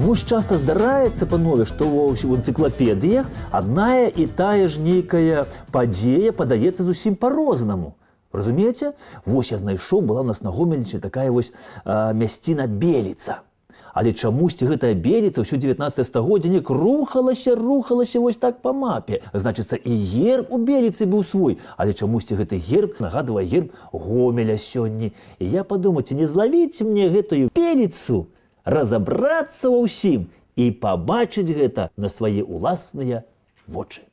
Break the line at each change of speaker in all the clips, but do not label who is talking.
Вось часта здараецца, панове, што ў энцыклапедыях адная і тая ж нейкая падзея падаецца зусім па-рознаму. Разумееце? Вось я знайшоў, была ў нас на Гомельшчыне такая вось мясціна Беліца. Але чамусьці гэтая Беліца ўсё 19 стагоддзя неяк рухалася, рухалася вось так па мапе. Значыцца, і герб у Беліцы быў свой, але чамусьці гэты герб нагадвае герб Гомеля сёння. І я падумаў, ці не злавіць мне гэтую Беліцу, разабрацца ва ўсім і пабачыць гэта на свае ўласныя вочы.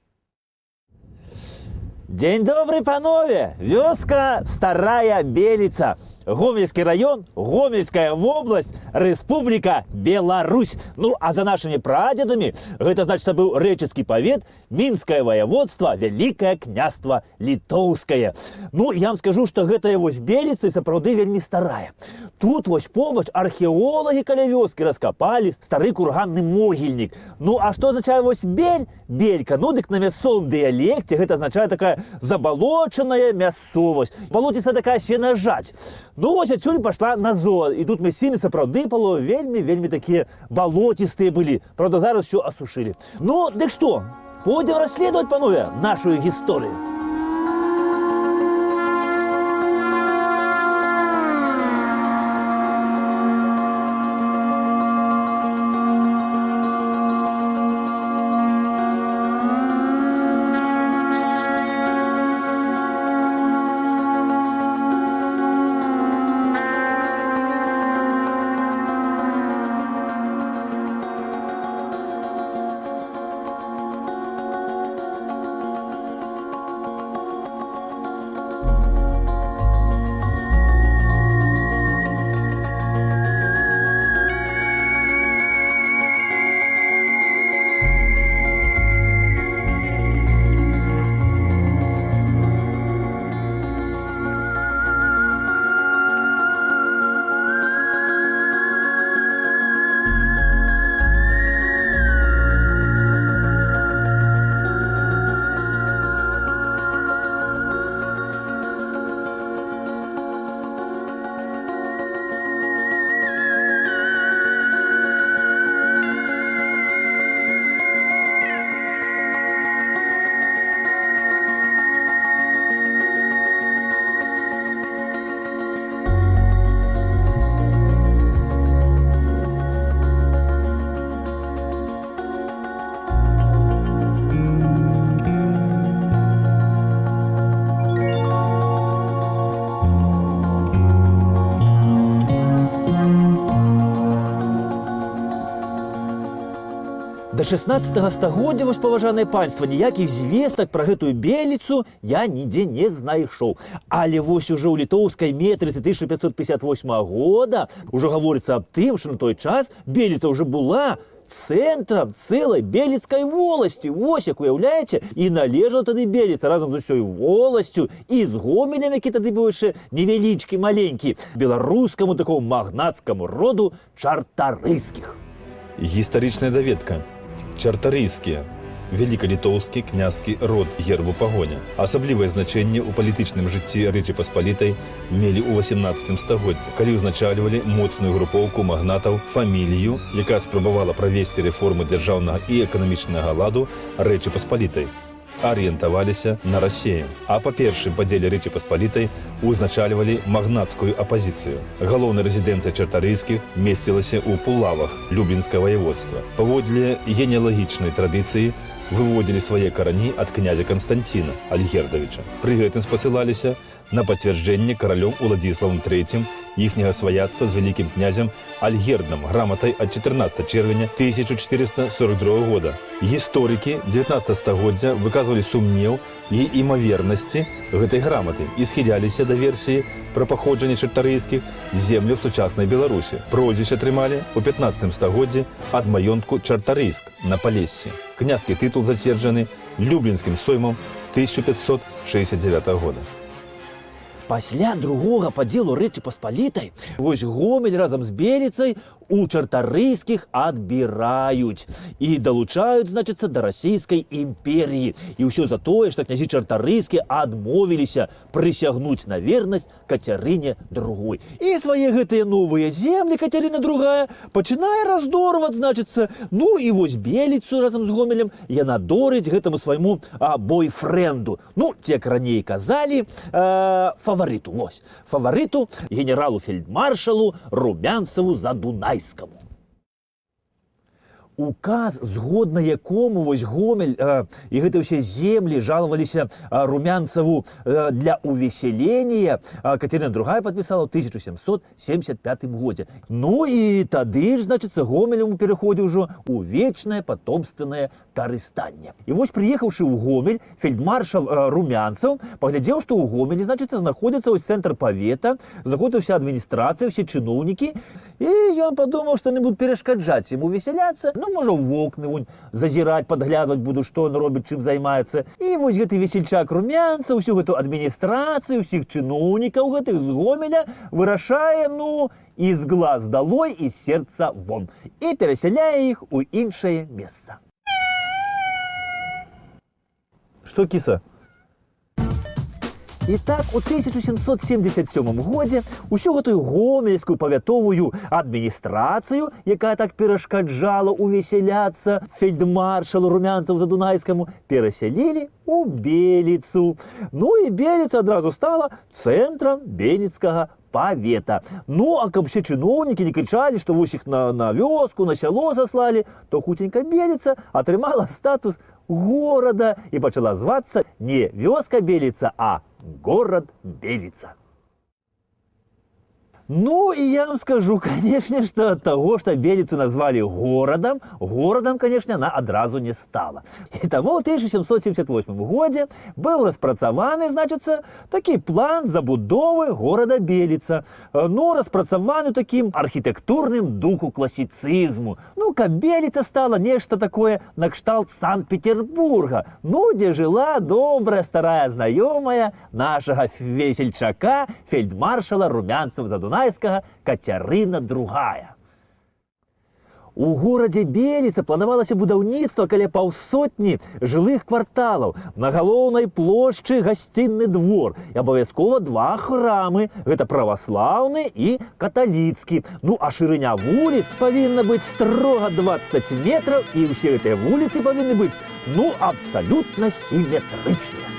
Дзень добры, панове! Вёска Старая Беліца. Гомельскі раён, Гомельская вобласць, Рэспубліка Беларусь. Ну, а за нашымі прадзедамі гэта, значыцца, быў Рэчыцкі павет, Мінскае ваяводства, Вялікае княства Літоўскае. Ну, я вам скажу, што гэтая вось Беліца сапраўды вельмі старая. Тут вось побач археолагі каля вёскі раскапалі стары курганны могільнік. Ну, а што азначае вось бель? Белька. Ну, дык на мясцовым дыялекце гэта азначае такая забалочаная мясцовасць. Балоціста такая сенажаць. Ну, вось адсюль пашла назва. І тут мясціны сапраўды пало вельмі, вельмі такія балоцістыя былі. Праўда, зараз всё асушылі. Ну, дык што? Пойдзем расследаваць, панове, нашу гісторыю. До 16 стагоддзя, вось, паважанае панства, ніякіх звестак пра гэтую Беліцу я нідзе не знайшоў. Але вось ужо ў літоўскай метрыцы 1558 года ўжо гаворыцца аб тым, што на той час Беліца ўжо была цэнтрам цэлай беліцкай воласці. Вось як, уяўляеце, і належала тады Беліца разам з усёй воласцю і з Гомелем, які тады быў яшчэ невялічкі, маленькі, беларускаму такому магнацкаму роду Чартарыйскіх.
Гістарычная даведка. Чартарыйскія. Вялікалітоўскі князьскі род гербу Пагоня. Асаблівае значэнне ў палітычным жыцці Рэчы Паспалітай мелі ў 18 стагоддзі, калі ўзначальвалі моцную групоўку магнатаў, фамілію, якая спрабавала правесці рэформы дзяржаўнага і эканамічнага ладу Рэчы Паспалітай, арыентаваліся на Расею. А па першым падзеле Рэчы Паспалітай узначальвалі магнацкую апазіцыю. Галоўная рэзідэнцыя Чартарыйскіх месцілася ў Пулавах Люблінскага ваяводства. Паводле генеалагічнай традыцыі выводзілі свае карані ад князя Канстанціна Альгердавіча. Пры гэтым спасылаліся на пацвярджэнне каралём Уладзіславам III іхняга сваяцтва з вялікім князем Альгердам граматай ад 14 чэрвеня 1442 года. Гісторыкі 19 стагоддзя выказвалі сумнеў і імавернасці гэтай граматы і схіляліся да версіі пра паходжанне Чартарыйскіх з земляў сучаснай Беларусі. Прозвішча атрымалі ў 15 стагоддзі ад маёнтку Чартарыйск на Палессі. Князькі тытул зацверджаны Люблінскім соймам 1569 года.
Пасля другога падзелу Рэчы Паспалітай вось Гомель разам з Беліцай у Чартарыйскіх адбіраюць і далучаюць, значыцца, да Расійскай імперіі. І ўсё за тое, што князі Чартарыйскія адмовіліся прысягнуць на вернасць Кацярыне II. І свае гэтыя новыя землі Кацярына II пачынае раздорваць, значыцца, ну і вось Беліцу разам з Гомелем яна дорыць гэтаму свайму бойфренду. Ну, ці, як раней казалі, фаварыту, вось, фаварыту, генералу-фельдмаршалу Румянцаву Задунайскаму. Указ, згодна якому вось Гомель і гэты ўсе землі жалаваліся Румянцаву для увеселения, Катерина II подписала ў 1775 годзе. Ну і тады ж, значыцца, Гомелем пераходзіў ужо ў вечнае потомственное карыстанне. І вось, прыехаўшы ў Гомель, фельдмаршал Румянцаў паглядзеў, што ў Гомелі, значыцца, знаходзіцца вось цэнтр павета, знаходзіцца ўся адміністрацыя, усе чыноўнікі, і ён падумаў, што яны будуць перашкаджаць яму весяляцца, ну, можа, ў вокны вунь зазіраць, падглядваць буду, што ён робіць, чым займаецца. І вось гэты весельчак Румянцаў усю гэту адміністрацыю, усіх чыноўнікаў гэтых з Гомеля вырашае, ну, из глаз долой, из сердца вон, і перасяляе іх у іншае месца. Што, кіса? І так у 1777 годзе усю гэтую гомельскую павятовую адміністрацыю, якая так перашкаджала увесяляцца фельдмаршалу Румянцаву Задунайскаму, перасялілі у Беліцу. Ну і Беліца адразу стала цэнтрам Беліцкага павета. Ну, а каб усе чыноўнікі не крычалі, што вось іх на вёску, на сяло заслалі, то хуценька Беліца атрымала статус горада і пачала звацца не вёска Беліца, а горад Беліца. Ну, і я вам скажу, конечно, что от того, что Белицу назвали городом, городом, конечно, она адразу не стала. І таму ў 1778 годзе быў распрацаваны, значыцца, такі план забудовы горада Беліца. Ну, распрацаваны такім архітэктурным духу класіцызму. Ну, каб Беліца стала нешта такое накшталт Санкт-Петербурга, ну, дзе жыла добрая старая знаёмая нашага весельчака, фельдмаршала Румянцева Задунайскага, Кацярына II. У горадзе Беліца планавалася будаўніцтва каля паўсотні жылых кварталаў. На галоўнай плошчы гасцінны двор і абавязкова два храмы. Гэта праваслаўны і каталіцкі. Ну а шырыня вуліц павінна быць строга 20 метраў, і ўсе гэтыя вуліцы павінны быць, ну, абсалютна сіметрычныя.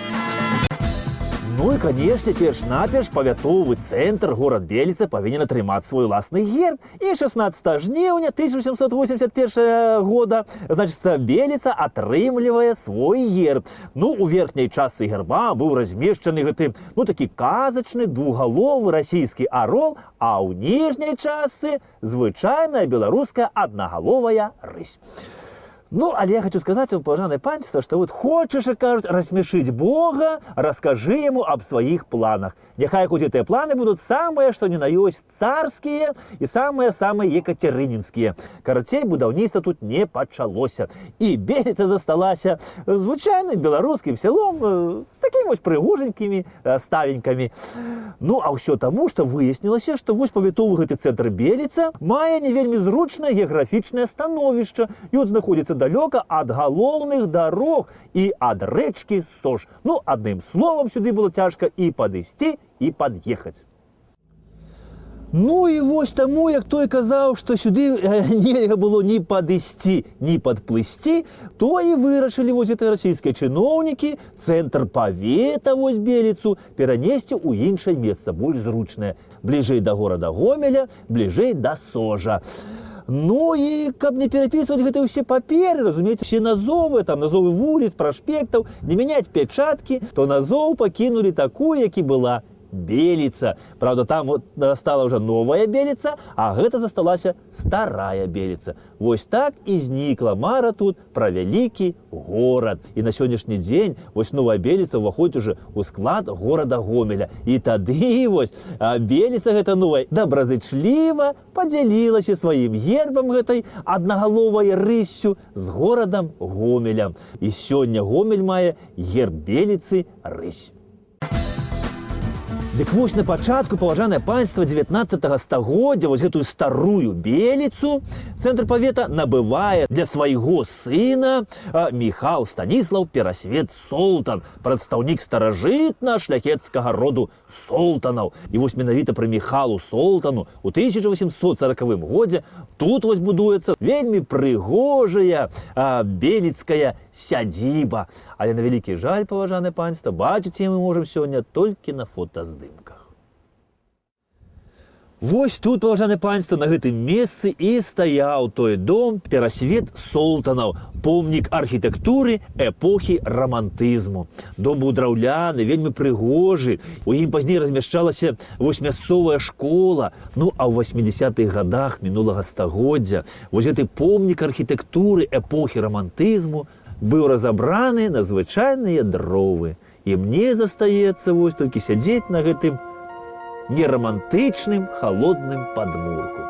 Ну і, канешне, перш-наперш павятовы цэнтр горад Беліца павінен атрымаць свой уласны герб. І 16 жніўня 1781 года, значыцца, Беліца атрымлівае свой герб. Ну, у верхняй частцы герба быў размешчаны гэты, ну, такі казачны двугаловы расійскі арол, а ў ніжняй частцы звычайная беларуская аднагаловая рысь. Ну, але я хочу сказать вам, паважанае панства, што вот хочаш, як кажуць, рассмяшыць Бога, раскажы яму аб сваіх планах. Няхай хоць гэтыя планы будуць самыя, што ні на ёсць царскія і самыя-самыя екацярынінскія. Карацей, будаўніцтва тут не пачалося. І Беліца засталася звычайным беларускім сялом з такімі вось прыгожанькімі ставенькамі. Ну, а ўсё таму, што выяснілася, што вось павятовы гэты цэнтр Беліца мае не вельмі зручнае геаграфічнае становішча. Ён знаходзіцца далёка ад галоўных дарог і ад рэчкі Сож. Ну, адным словам, сюды было цяжка і падысці, і пад'ехаць. Ну і вось таму, як той казаў, што сюды нельга было ні падысці, ні падплысці, то і вырашылі вось гэтыя расійскія чыноўнікі цэнтр павета, вось Беліцу, перанесці ў іншае месца, больш зручнае, бліжэй да горада Гомеля, бліжэй да Сожа. Ну і каб не перапісваць гэтыя ўсе паперы, разумееце, все назовы, там назовы вуліц, праспектаў, не мяняць пячаткі, то назоў пакінулі такую, як і была: Беліца. Праўда, там вот стала ўжо новая Беліца, а гэта засталася старая Беліца. Вось так і знікла мара тут пра вялікі горад. І на сённяшні дзень вось новая Беліца ўваходзіць уже ў склад горада Гомеля. І тады вось Беліца гэта новая добразычліва падзялілася сваім гербам, гэтай аднагаловай рыссю, з горадам Гомелем. І сёння Гомель мае герб Беліцы рысь. Дык вось, на пачатку, паважанае панства, 19 стагоддзя вось гэтую Старую Беліцу, цэнтр павета, набывае для свайго сына Міхал Станіслаў Перасвет Солтан, прадстаўнік старажытна шляхецкага роду Солтанаў. І вось менавіта пры Міхалу Солтану у 1840 годзе тут вось будуецца вельмі прыгожая беліцкая сядзіба. Але, на вялікі жаль, паважанае панства, бачыць мы можам сёння толькі на фотаздымках. Вось тут, паважанае панства, на гэтым месцы і стаяў той дом Перасвет Солтанаў, помнік архітэктуры эпохі рамантызму. Дом быў драўляны, вельмі прыгожы. У ім пазней размяшчалася вось мясцовая школа. Ну а ў 80-х годах мінулага стагоддзя вось гэты помнік архітэктуры эпохі рамантызму быў разабраны на звычайныя дровы. І мне застаецца вось толькі сядзець на гэтым нерамантычным халодным падмурку.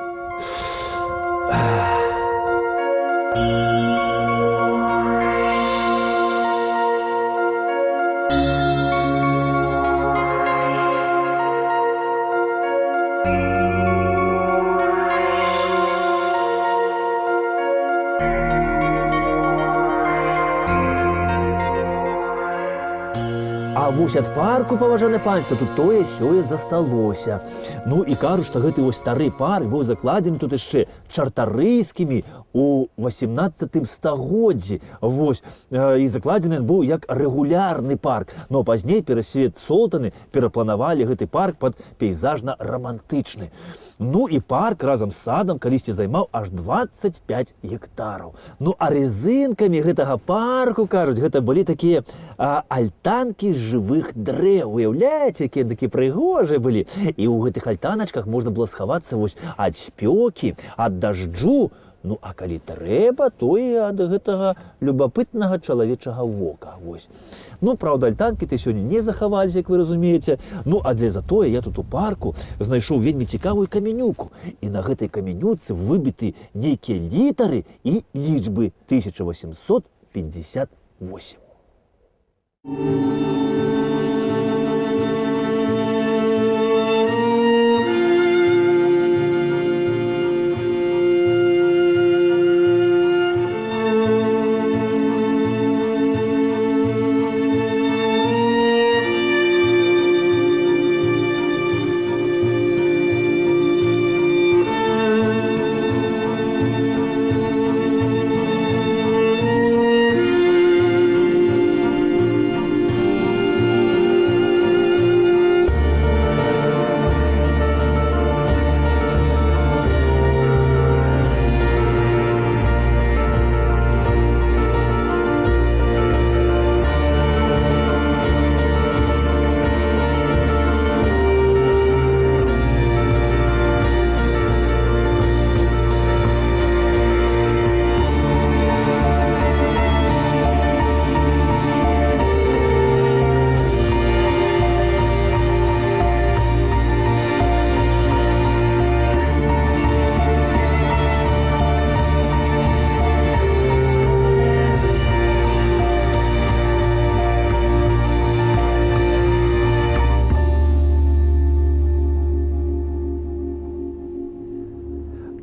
А вось ад парку, паважанае панства, тут тое сёе засталося. Ну і кажуць, што гэты вось стары парк быў закладзены тут яшчэ Чартарыйскімі у 18 стагоддзі. Вось, і закладзены ён быў як рэгулярны парк. Но пазней Перасвет Солтаны перапланавалі гэты парк пад пейзажна-рамантычны. Ну і парк разам з садам калісьці займаў аж 25 гектараў. Ну а резынкамі гэтага парку, кажуць, гэта былі такія альтанкі з жывых дрэў. Уяўляеце, якія такія прыгожыя былі. І ў гэтых альтаначках можна было схавацца вось ад спёкі, ад дажджу, ну а калі трэба, то і ад гэтага любапытнага чалавечага вока. Вось. Ну, праўда, альтанкі ты сёння не захаваліся, як вы разумееце. Ну, а для затое я тут у парку знайшоў вельмі цікавую каменюку. І на гэтай каменюцы выбіты нейкія літары і лічбы 1858.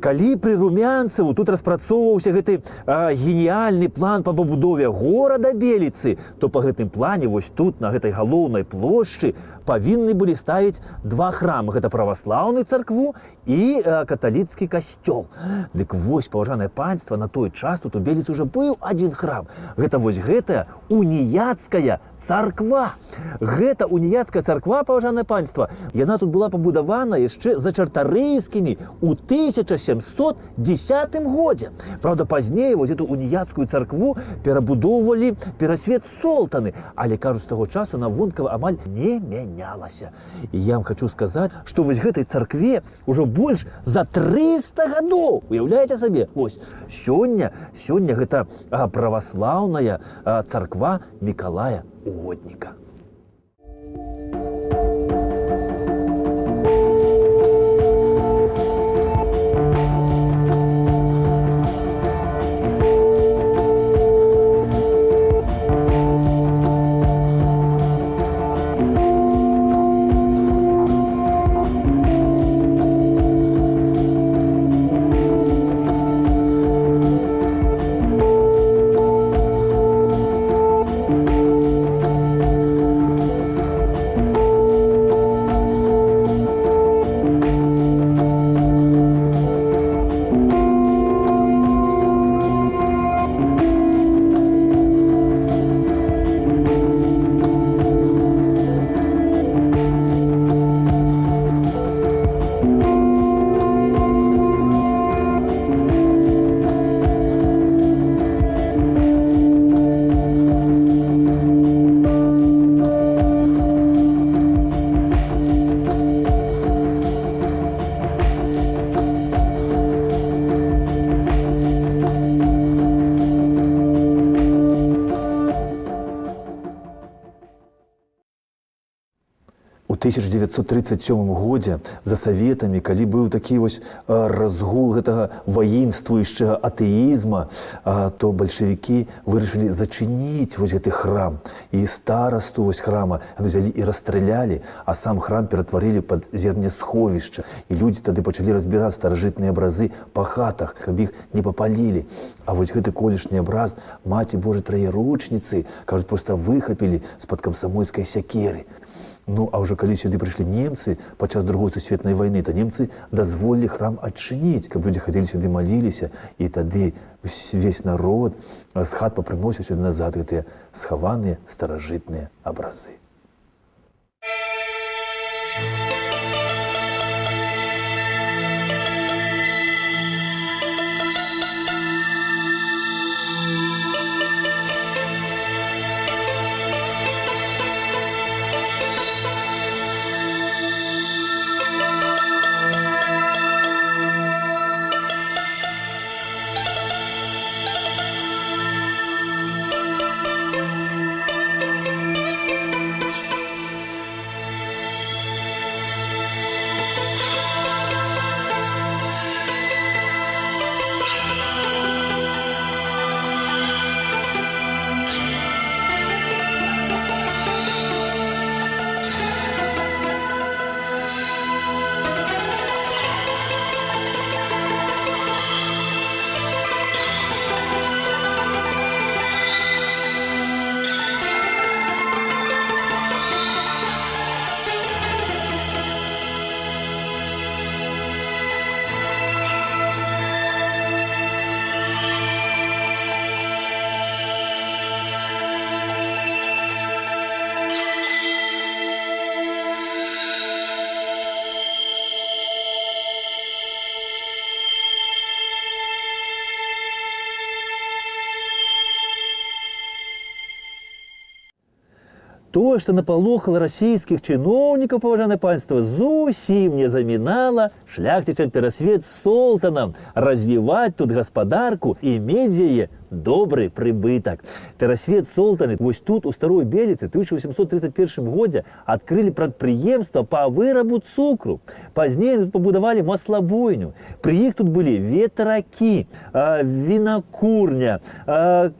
Калі пры Румянцеву тут распрацоўваўся гэты геніяльны план па пабудове горада Беліцы, то па гэтым плане вось тут, на гэтай галоўнай плошчы, павінны былі ставіць два храмы. Гэта праваслаўную царкву і каталіцкі касцёл. Дык вось, паважанае панства, на той час тут у Беліцы уже быў адзін храм. Гэта вось гэтая уніяцкая царква. Гэта уніяцкая царква, паважанае панства, яна тут была пабудавана яшчэ за Чартарыйскімі у 1710 годзе. Праўда, пазней вось эту уніяцкую царкву перабудоўвалі Перасвет Солтаны, але, кажуць, з таго часу на вонкава амаль не мянялася. І я вам хочу сказаць, што вось гэтай царкве ўжо больш за 300 гадоў. Уяўляеце сабе? Вось сёння гэта праваслаўная царква Мікалая Угодніка. 1937 годзе за саветамі, калі быў такі вось разгул гэтага воинствующего атэізма, то бальшавікі вырашылі зачыніць вось гэты храм. І старасту вось храма яны взялі і расстралялі, а сам храм ператварылі пад зернесховішча. І людзі тады пачалі разбіраць старажытныя абразы па хатах, каб іх не папалілі. А вось гэты колішні абраз Маці Божай Траеручніцы, кажуць, проста выхапілі з-пад камсамольскай сякеры. Ну, а ўжо калі сюды прыйшлі немцы падчас Другой сусветнай вайны, то немцы дазволілі храм адчыніць, каб людзі хадзілі сюды маліліся, і тады весь народ з хат папрыносіў сюды назад гэтыя схаваныя старажытныя абразы. Тое, што напалохала расійскіх чыноўнікаў, паважанае панства, зусім не замінала шляхцічам Перасвет з Солтанам развіваць тут гаспадарку і мець з яе добры прыбытак. Перасвет Солтаны вось тут, у Старой Беліцы, 1831 годзе адкрылі прадпрыемства па вырабу цукру. Пазней тут пабудавалі маслабойню. Пры іх тут былі ветракі, вінакурня,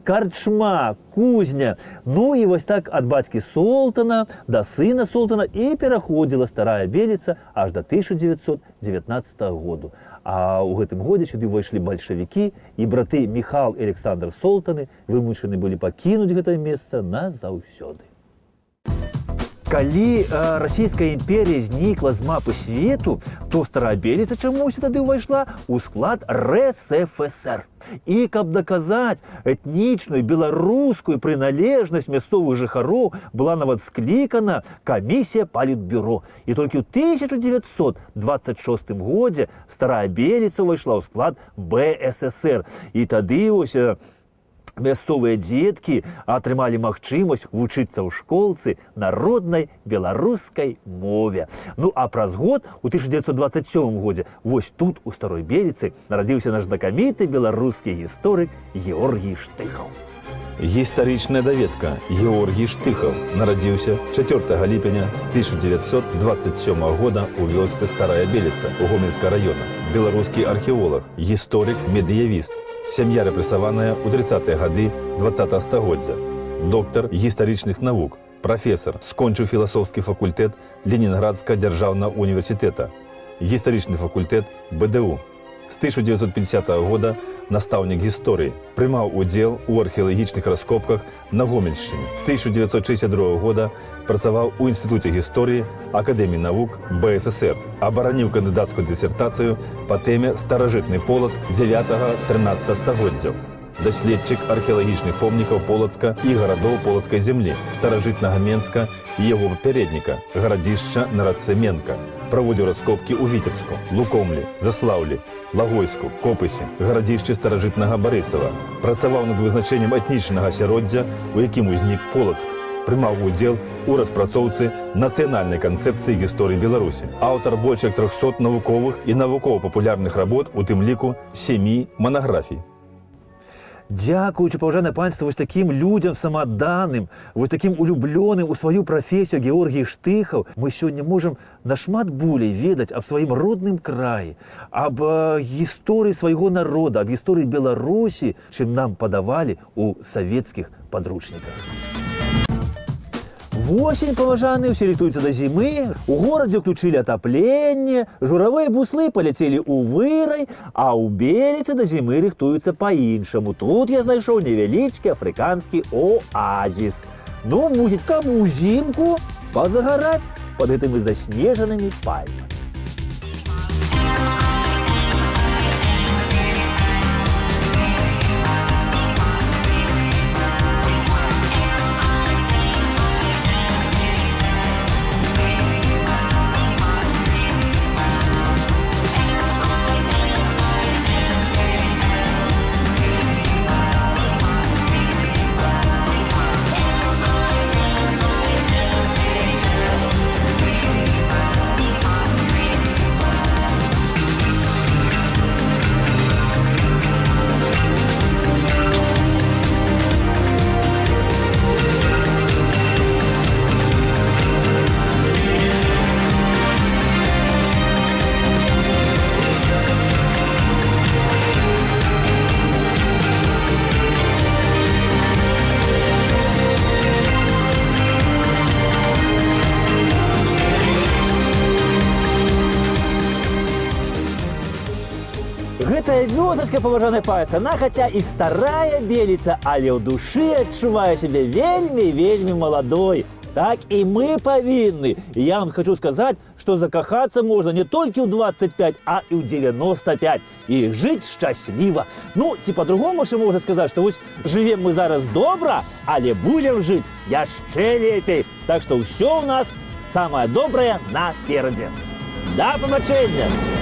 карчма, кузня. Ну і вось так ад бацькі Солтана да сына Солтана і пераходзіла Старая Беліца аж да 1919 году. А ў гэтым годзе сюды ўвайшлі бальшавікі, і браты Міхал і Александр Солтаны вымушаны былі пакінуць гэтае месца назаўсёды. Калі Расійская імперія знікла з мапы свету, то Старая Беліца чамусь тады ўвайшла ў склад РСФСР. І каб даказаць этнічную беларускую прыналежнасць мясцовых жыхароў, была нават склікана камісія палітбюро. І толькі ў 1926 годзе Старая Беліца ўвайшла ў склад БССР. І тады вось мясцовыя дзеткі атрымалі магчымасць вучыцца ў школцы на роднай беларускай мове. Ну а праз год, у 1927 годзе, вось тут, у Старой Беліцы, нарадзіўся наш знакаміты беларускі гісторык Георгій Штыхаў.
Гістарычная даведка. Георгій Штыхаў нарадзіўся 4 ліпеня 1927 года ў вёсцы Старая Беліца у Гомельскага района. Беларускі археолаг, гісторык, медыявіст. Сям'я рэпрэсаваная ў 30-е гады 20-го стагоддзя. Доктар гістарычных навук, прафесар, скончыў філасофскі факультэт Ленінградскага дзяржаўнага універсітэта, гістарычны факультэт БДУ. З 1950 года настаўнік гісторыі, прымаў удзел у археалагічных раскопках на Гомельшчыне. З 1962 года працаваў у Інстытуце гісторыі Акадэміі навук БССР. Абараніў кандыдацкую дысертацыю па тэме «Старажытны Полацк 9-13 стагоддзяў». Даследчык археалагічных помнікаў Полацка і гарадоў Полацкай зямлі, старажытнага Менска і яго папярэдніка, гарадзішча на рацэ Менка. Праводзіў раскопкі ў Віцебску, Лукомлі, Заслаўлі, Лагойску, Копысе, гарадзішчы старажытнага Барысава. Працаваў над вызначэннем этнічнага асяроддзя, у якім узнік Полацк. Прымаў удзел у распрацоўцы нацыянальнай канцэпцыі гісторыі Беларусі. Аўтар больш як 300 навуковых і навукова-папулярных работ, у тым ліку 7 манаграфій.
Дзякуючы, паважанае панства, вось такім людзям самаадданым, вось такім улюблёным у сваю прафесію Георгій Штыхаў, мы сёння можам нашмат болей ведаць аб сваім родным краі, аб гісторыі свайго народа, аб гісторыі Беларусі, чым нам падавалі ў савецкіх падручніках. Восень, паважаны, усе рыхтуюцца да зімы. У горадзе ўключылі атапленне, журавыя буслы паляцелі ў вырай, а ў Беліцы да зімы рыхтуюцца па-іншаму. Тут я знайшоў невялічкі афрыканскі оазіс. Ну, мусіць, каб узімку пазагараць пад гэтымі заснежанымі пальмамі. Гэтая вёсачка, паважанае панства, она хаця і Старая Беліца, але ў душы адчувае сябе вельмі, вельмі маладой. Так і мы павінны. І я вам хочу сказаць, што закахацца можна не толькі ў 25, а і ў 95 і жыць шчасліва. Ну, ці па-другому яшчэ можна сказаць, што вось жывем мы зараз добра, але будзем жыць яшчэ лепей. Так што ўсё ў нас самае добрае наперадзе. Да пабачэння!